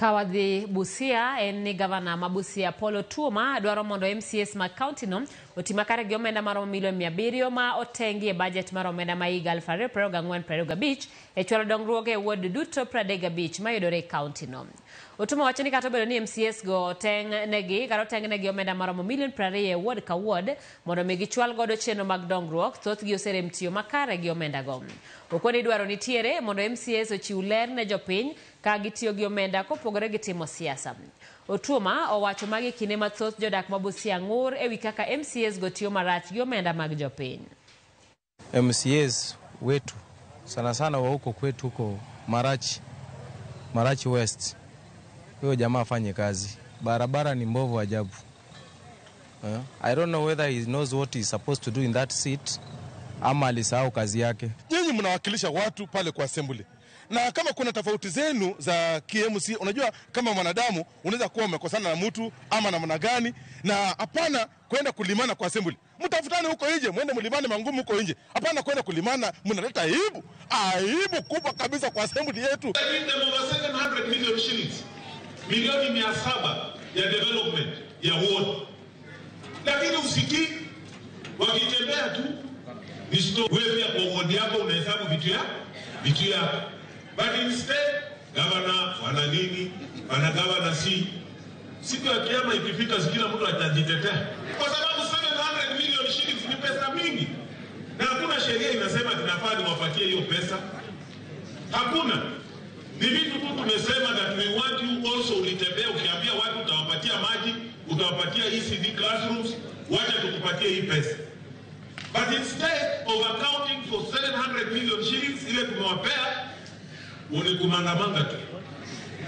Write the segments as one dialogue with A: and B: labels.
A: Ka wadhi Busia en ni gavana ma Busia Paul Otuoma dwaro mondo MCAs mag kaunti no oti makare gi omenda maromo milion 700 ma otengi e bajet mar omenda ma higa 2024-2025 e chwalo dongruoge e ward duto 35 mayudore e kaunti no. Otuoma wacho ni kata obedo ni MCAs go oteng negi kata oteng negi omenda maromo milion 20 e ward ka ward mondo mi gichwal godo chenro mag dongruok, thothgi oserem tiyo makare gi omenda go. Okoni dwaro nitiere mondo MCAs ochiw ler ne jopiny ka gitiyo gi omenda kopogore gi timo siasa. Otuoma owacho magi kinde ma thoth jodak ma Busia ng'ur ewi kaka MCAs go tiyo marach gi omenda mag jopiny.
B: MCAs wetu sana sana wa huko kwetu huko Marachi, Marachi West, huyo jamaa afanye kazi. Barabara ni mbovu ajabu. I don't know whether he knows what he's supposed to do in that seat ama alisahau kazi yake.
C: Nyinyi mnawakilisha watu pale kwa assembly, na kama kuna tofauti zenu za KMC, unajua kama mwanadamu unaweza kuwa umekosana na mtu ama namna gani, na hapana kwenda kulimana kwa assembly. Mtafutane huko nje, mwende mlimane mangumu huko nje. Hapana kwenda kulimana, mnaleta aibu, aibu kubwa kabisa kwa assembly yetu.
D: I give them over 700 million shillings, milioni 700 ya development ya ward, lakini usikii wakitembea tu ni story. Wewe pia kwa ward yako unahesabu vitu yako, but instead governor wana nini, wana governor si siku ya kiama ikifika, kila mtu atajitetea kwa sababu 700 million shillings ni pesa mingi, na hakuna sheria inasema tunafaa niwapatie hiyo pesa. Hakuna. Ni vitu tu tumesema that we want you also. Ulitembea ukiambia watu utawapatia maji, utawapatia ECD classrooms, wacha tukupatie hii pesa. But instead of accounting for 700 million shillings ile tumewapea, ni kumangamanga tu,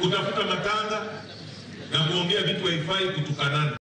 D: kutafuta matanga na kuongea vitu haifai, kutukanana.